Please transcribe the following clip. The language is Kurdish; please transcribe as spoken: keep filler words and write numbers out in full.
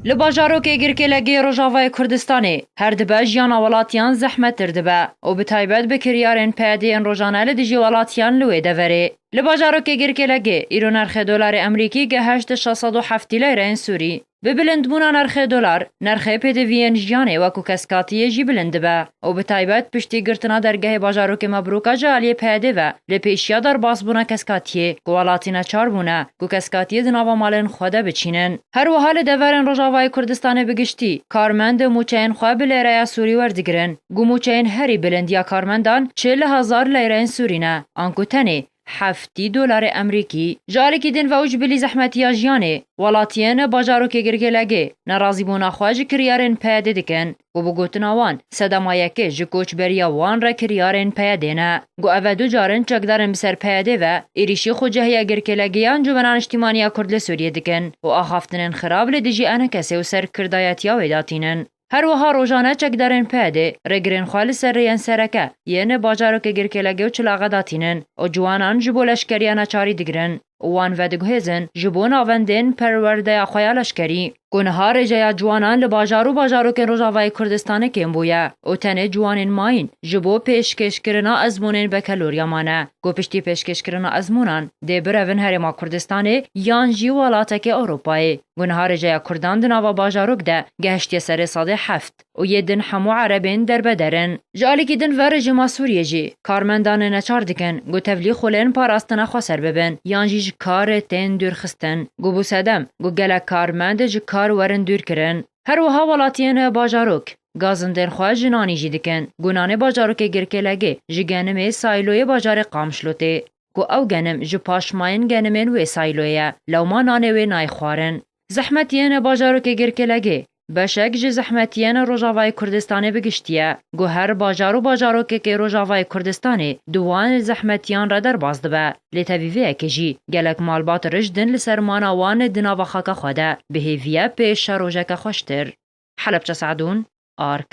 Li bajarokê Girkêlegê Rojavayê Kurdistanê her dibe jiyana welatiyan zehmettir dibe û bi taybet bi kiryarên P Y D'yên rojane li dijî welatiyan li wê deverê. Li bajarokê Girkêlegê îro nerxê dolarê Emerîkî gehişt şeş sed û heftî leyreyên Sûrî. Bi bilindbûna nerxê dolar, nerxê pêdiviyên jiyanê wekû keskatiyê jî bilind dibe û bi taybet piştî girtina dergehê bajarokê Mebrûka ji aliyê P Y D ve li pêşiya derbasbûna keskatiyê ku welatî neçar bûne ku keskatiyê di nava malên xwe de biçînin. Her wiha li deverên Rojavayê Kurdistanê bi giştî karmend mûçeyên xwe bi lêreya Sûrî werdigirin. Ku mûçeyên herî bilind ya karmendan çil hezar leyreyên Sûrî ne, anku tenê heftî dolarê Emerîkî. Ji alîkî din ve û ji bilî zehmetiya jiyanê, welatiyên bajarokê Girkêlegê nerazîbûna xwe ji kiryarên P Y D dikin. Ku bi gotina wan, sedema yekê ji koçberiya wan re kiryarên P Y D ne. Ku ev e du carin çekdarên bi ser P Y D ve êrîşî xucehiya Girkêlegê ya Encûmena Niştîmaniya Kurd li Sûriyê dikin û axaftinên xirab li dijî E N K S û serkirdayetiya wê datînin. Her wiha rojane çekdarên P Y D rêgirên xwe li ser rêyên sereke yên bajarokê Girkêlegê û Çilaxe datînin û ciwanan ji bo leşkeriya neçarî digirin û wan vediguhêzin ji bo navendên perwerdeya xwe ya leşkerî. Ku niha rêjeya ciwanan li bajar û bajarokên Rojavayê Kurdistanê kêm bûye û tenê ciwanên mayîn ji bo pêşkêşkirina ezmûnên bekeloriya mane. Ku piştî pêşkêşkirina ezmûnan dê birevin Herêma Kurdistanê yan jî welatekê Ewropayê. Ku niha rêjeya Kurdan di nava bajarok de gehiştiye serê sedê heft û yê din hemû Erebên derbeder in. Ji alîkî din ve rejîma Sûriyê jî karmendanê neçar dikin ku tevlî xulên parastina xweser bibin yan jî ji karê tên dûrxistin. Ku bû sedem ku gelek karmend ji kar werin dûrkirin. Her wiha welatiyên bajarok gazindên xwe ji nanî jî dikin. Ku nanê bajarokê Girkêlegê ji genimê sayloyê bajarê Qamişlo tê. Ku ew genim ji paşmayên genimên wê sayloyê ye, lewma nanê wê nayê xwarin. Zehmetiyên bajarokê Girkêlegê beşek ji zehmetiyên Rojavayê Kurdistanê bi giştî ye. Ku her bajar û bajarokekê Rojavayê Kurdistanê di wan zehmetiyan re derbas dibe. Lê tevî vê yekê jî gelek malbat rijd in li ser mana wan di nava xaka xwe de. Bi hêviye pê şerojeke xweştir. Helebçe Sadûn, Ark.